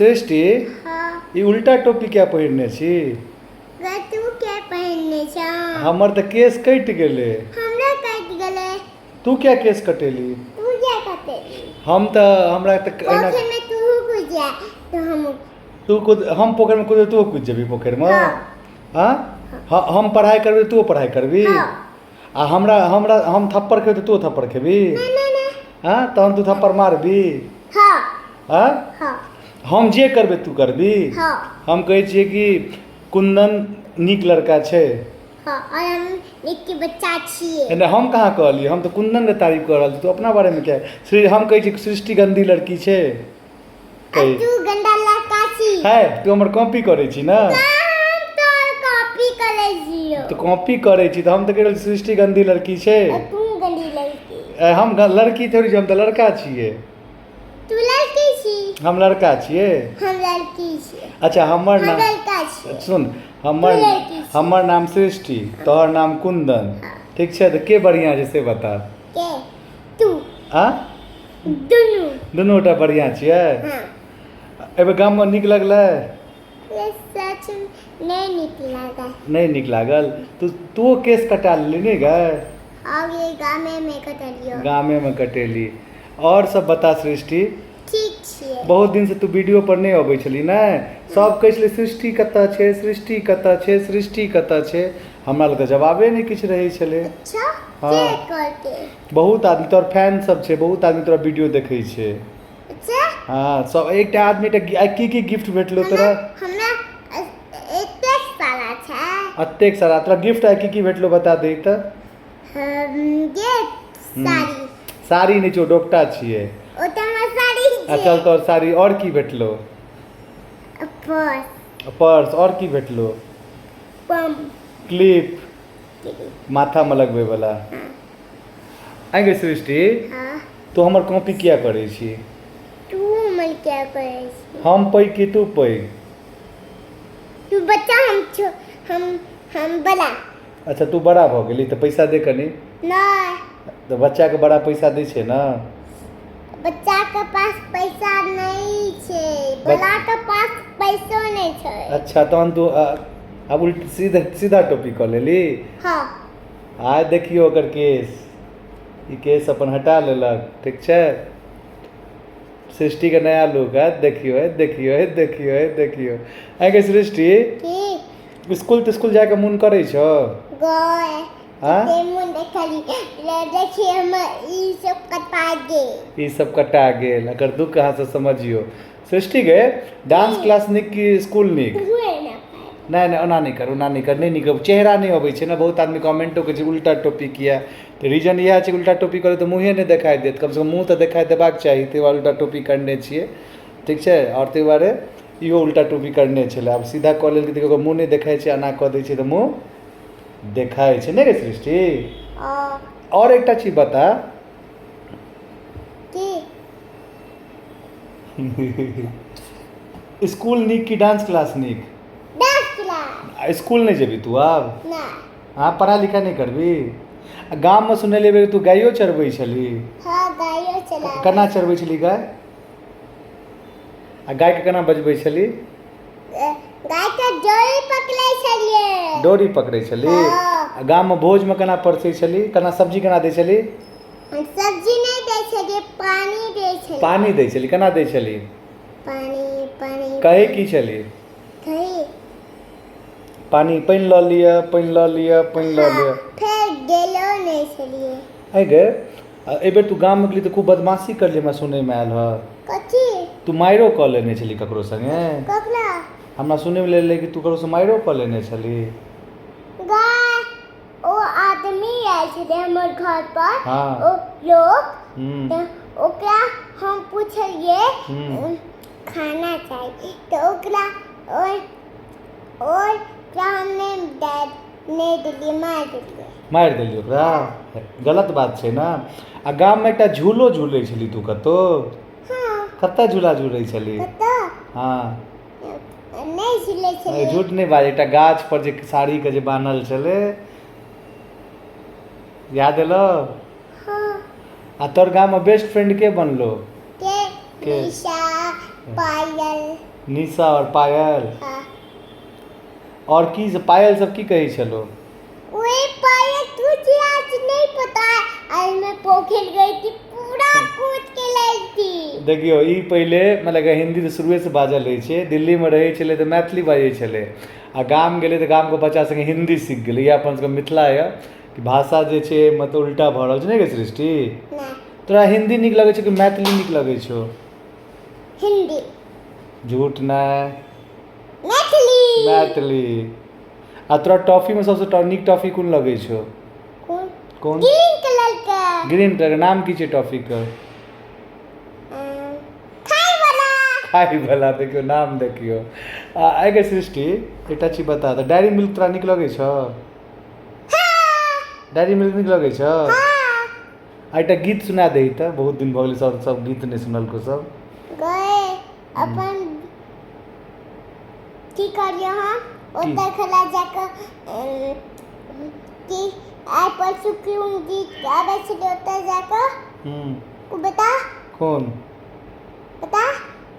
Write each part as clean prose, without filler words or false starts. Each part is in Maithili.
सृष्टि। हाँ। ई उल्टा टोपी किया पहिरने छी? गे तू क्या पहिरने छौ? हमर तऽ केश कटि गेलै। हमरा कटि गेलै। तू किया केश कटेली? तू क्या कटेली? हम तऽ हमरा तऽ एना पोखरिमे तू कूद जा तऽ हम तू कूद, हम पोखरिमे कूदबै, तू कूदि जेबही पोखरिमे? हाँ। हाँ? हाँ, हम पढ़ाइ करबै, तू पढ़ाइ करबी? हाँ। आ हमरा हमरा हम थप्पड़ खेबै तऽ तू थप्पड़ खेबी? नहीं नहीं नहीं। हाँ, तहन तू थप्पड़ मारबी? हाँ। हाँ? हाँ। हम जे करबै तू करबी? हाँ। हम कहै छियै कि कुंदन नीक लड़का छै। हाँ, और हम नीक बच्चा छियै। नहि, हम कहाँ कहलियै, हम तऽ कुंदनके तारीफ कऽ रहल छी, तू अपना बारेमे किया? श्री हम कहै छियै सृष्टि गन्दी लड़की छै। कही। तू गंदा लड़का छी। है, तू हमर कॉपी करै छी ने? हम तोर कॉपी करै छियो। तऽ कॉपी करै छी तऽ हम तऽ कहि रहल छी सृष्टि गन्दी लड़की छै। तू गंदी लड़की। ए, हम लड़की थोड़ी छी, हम तऽ लड़का छियै। तू लड़की छी। हम लड़का छियै। हम लड़की छियै। अच्छा, हमर हम नाम लड़का छियै। सुन, हमर तू लड़की छी। हमर नाम सृष्टि, तोहर नाम कुंदन, ठीक छै? तऽ के बढ़िआँ छै से बता। के तू? आ दुनू। दुनू गोटा बढ़िआँ छियै? हाँ। एहिबेर गाममे नीक लगलै? ये सच नहीं नीक लागल। नहि नीक लागल? तू तू केश कटा लेली नहि गै? अब ये गामे में कटलियो। गामेमे कटेली। आओर सब बता सृष्टि। ठीक छियै। बहुत दिनसँ तू वीडियो पर नहि अबै छली ने, सब कहै छलै सृष्टि कतऽ छै, सृष्टि कतऽ छै, सृष्टि कतऽ छै। हमरा लग तऽ जवाबे नहि किछु रहै छलै। अच्छा। हाँ। के कहलकै? बहुत आदमी तोहर फैन सब छै, बहुत आदमी तोरा वीडियो देखै छै। अच्छा। हाँ, सब एकटा आदमी एकटा आइ की की गिफ्ट भेटलो तोरा? हमरा एतेक सारा छै। एतेक सारा तोरा गिफ्ट आइ की की भेटलो बता दे तऽ। हम गिफ्ट साड़ी। साड़ी नहि छौ, डोपटा छियै। ओ तऽ हमर साड़ी आ छै। चल, तोहर साड़ी। आओर की भेटलो? पर्स। पर्स। आओर की भेटलो? पम क्लिप, माथामे लगबै वाला। आइ गे सृष्टि। हाँ। तू हमर कॉपी किया करै छी? तू हमर क्या करै छी? हम पैघ कि तू पैघ? तू बच्चा, हम छो हम बड़ा। अच्छा, तू बड़ा भऽ गेली तऽ पैसा दे कनी। नहीं। तऽ बच्चाके बड़ा पैसा दै छै ने। बच्चा के पास पैसा नहीं छै, बड़ा के पास पैसो नहीं छै। अच्छा, तहन तू आब उल्ट सीधा सीधा टोपी कऽ लेली। हाँ। आइ देखियौ ओकर केश, ई केश अपन हटा लेलक। ठीक छै, सृष्टिके नया लुक है, देखियौ है, देखियौ है, देखियौ है, देखियौ। आइ गे सृष्टि। की? स्कूल तिस्कुल जायके मोन करै छौ? गए। आँ? ते मुन देखली, देखिए हमर ई सब कटा गेल। ई सब कटा गेल, एकर दुःख अहाँ सब समझियौ। सृष्टि गे, डांस क्लास नीक कि स्कूल नीक? हुए ना। नहि नहि, ओना नहि कर, ओना नहि कर, नहि नीक चेहरा नहि अबै छै ने। बहुत आदमी कमेंटो करै छै उल्टा टोपी किया, तऽ रीजन इएह छै, उल्टा टोपी करै तऽ मुँहे नहि देखाइ देत। कमसँ कम मुँह तऽ देखाइ देबाक चाही, ताहि दुआरे उल्टा टोपी करने छियै, ठीक छै? आओर ताहि दुआरे इहो उल्टा टोपी करने छलै, आब सीधा कऽ लेलकै तऽ ओकर मुँह नहि देखाइ छै। एना कऽ दै छै तऽ मुँह देखाइ छै, नहि रे सृष्टि? आओर एकटा चीज बता। की? स्कूल नीक कि डांस क्लास नीक? Dance class. आ स्कूल नहि जेबही तू आब? ना। हाँ, पढ़ाइ लिखाइ नहि करबही? आ गाममे सुनलियै तू गाइयो चरबै छलही। हाँ, गायो चला। केना चरबै छलही गाय? आ गायके केना बजबै छलही? गाय के डोरी पकड़ै छलियै। डोरी पकड़ै छलही? हाँ। आ गाममे भोजमे केना परसै छलही, केना सब्जी केना दै छलही? हम सब्जी नहि दै छलियै, पानी दै छलियै। पानी दै छलही? केना दै छलही? पानी पानी। कहै की छलही? कही। पानि, पानि लऽ लिअ, पानि लऽ लिअ, पानि लऽ लिअ। फेर गेलो नहि छलियै। आँय गे, आ एहिबेर तू गाममे गेली तऽ खूब बदमाशी करली, हमरा सुनैमे आयल हँ। कथी? तू मारियो कऽ लेने छली ककरो संगे। ककरा? हमरा सुनैमे एलै कि तू ककरोसँ मारियो कऽ लेने छली। गाय, ओ आदमी आयल छलै हमर घर पर। हाँ। ओ लोग। हूँ। तऽ ओकरा हम पुछलियै, खाना चाही, तऽ ओकरा ओकरा हम नहि नहि देलियै, मारि देलियै। मारि देली ओकरा? गलत बात छै ने। आ गाममे एकटा झूलो झूलै छली तू कतहु? हाँ। कतऽ झूला झूलै छली? कतऽ? हँ। नहि झूलै छलियै। झूठ नहि बाज, एकटा गाछ पर जे साड़ीके जे बान्हल छलै, याद एलो? हाँ। आ तोहर गाममे बेस्ट फ्रेंड के बनलो? के? के? निशा, पायल। निशा आओर पायल। हाँ। आओर की पायल सब की कहै छलो? वही पायल तुझे आज नहीं पता है। आज मैं पोखर गई थी, पूरा कूद के लाई थी। देखियौ, ई पहिले मतलब हिन्दी तऽ शुरुएसँ बाजल रहै छै। दिल्लीमे रहै छलै तऽ मैथिली बाजै छलै, आ गाम गेलै तऽ गामके बच्चा सङ्गे हिन्दी सीख गेलै। इएह अपन सबके मिथिला यऽ कि भाषा जे छै मतलब उल्टा भऽ रहल छै। नहि गे सृष्टि? नहीं। तोरा हिन्दी नीक लगै छौ कि मैथिली नीक लगै छौ? हिंदी। झूठ नहि। मैथिली। मैथिली। आ तोरा टॉफीमे सबसँ नीक टॉफी कोन लगै छौ? कौन? कोन? ग्रीन कलर का। Green colour. नाम की छै टॉफीके? खाय वाला। खाय वाला। देखियौ, नाम देखियौ। आ आइ सृष्टि, एकटा चीज बता तऽ, डायरी मिल्क तोरा नीक लगै छौ? हाँ। डायरी मिल्क नीक लगै छौ? हाँ। आ एकटा गीत सुना दही तऽ, बहुत दिन भऽ गेलै सब सब गीत नहि सुनलको सब। गए अपन की करियो हम ओतऽ खला जाकऽ की आइ परसू क्यों गीत गाबै छलियै ओतऽ जाकऽ? ओ बता। कोन? बता।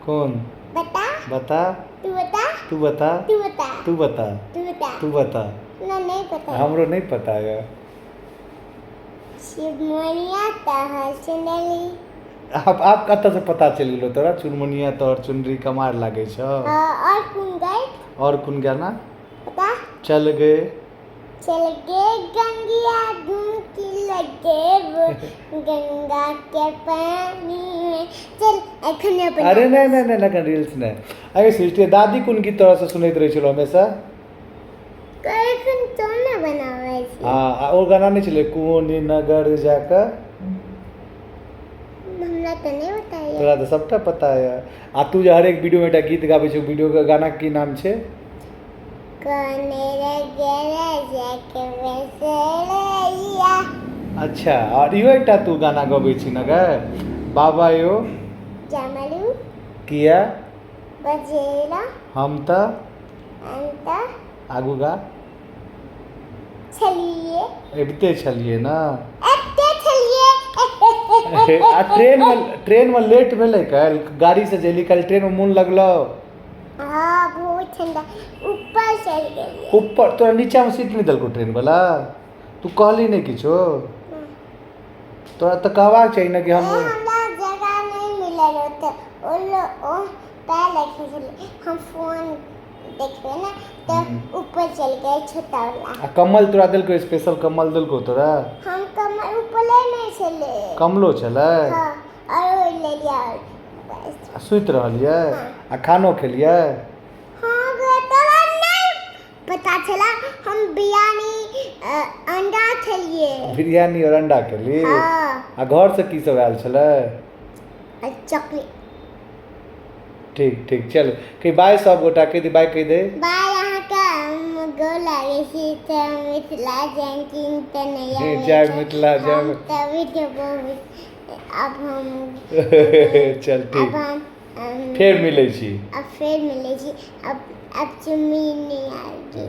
कोन? बता। बता। तू बता। तू बता। तू बता। तू बता। तू बता। तू बता। ना, नहीं पता। हमरो नहीं पता यऽ। शिवमनिया तहर सुनली। आप कतऽसँ पता चलि गेलो तोरा? चुनमुनिया तोहर चुनरी कमार लागै छौ। और कोन गए? और कोन गाना? बता। चल गए। चल गए गंगिया डुबकी लगे वो गंगा के पानी में चल एखन अपन। अरे नहि नहि नहि, एखन रील्स नहि। अरे सृष्टि, दादी कोन गीत तोरासँ सुनैत रहै छलौ हमेशा? एखन तो ने बनाबै छी। हँ, आ ओ गाना नहि छलै, कोन नगर जाकऽ? हमरा तऽ नहि बताइए। तोरा तऽ सबटा पता यऽ। आ तू जे हरेक वीडियोमे एकटा गीत गाबै छै, वीडियोके गानाके की नाम छै? कनेर गेरा जाके बसरैया। अच्छा, आओर इहो एकटा तू गाना गबै छी ने गे, बाबा यो जमलू। किया बजेला? हम तऽ अंत आगू गा। छलिए। अबिते छलियै ने। एते छलिए। आ ट्रेनमे लेट भेलै काल्हि? गाड़ीसँ जेली काल्हि, ट्रेनमे मोन लगलौ? हाँ, बहुत ठंडा, ऊपर चल गेलिए। ऊपर? तोरा नीचामे सीट नहि देलकौ ट्रेनवला? तू कहली नहि किछो? तोरा तऽ कहबाक चाही ने कि हम हमरा जगह नहीं मिलल ओतऽ। ओ ओ पैर रखे छलै, हम फोन देखबै ने तऽ ऊपर चल गए छोटा वाला। आ कम्बल तोरा देलकौ? स्पेशल कम्बल देलकौ तोरा? हम कमर ऊपरे नहि छलै। कम्बलो छलै? हाँ, और ओ लेलियै और बस। आ सुति रहलियै? हाँ। आ खानो खेलियै? हाँ गे, तोरा नहीं पता चला, हम बिरयानी अंडा खेलिए। बिरयानी और अंडा खेली? हाँ। आ घरसँ की सब आयल छलै? और चॉकलेट। ठीक ठीक, चल कहि बाय, सब गोटा कहि दे, बाय कहि दे। बाय। अहाँके हम गोर लागै छी तऽ मिथिला जानकी तऽ नहि। जय मिथिला, जय हम तऽ वीडियो अब हम चल। अब ठीक। हम फेर मिलै छी। अब फेर मिलै छी। अब चुम्मी नहीं आएगी।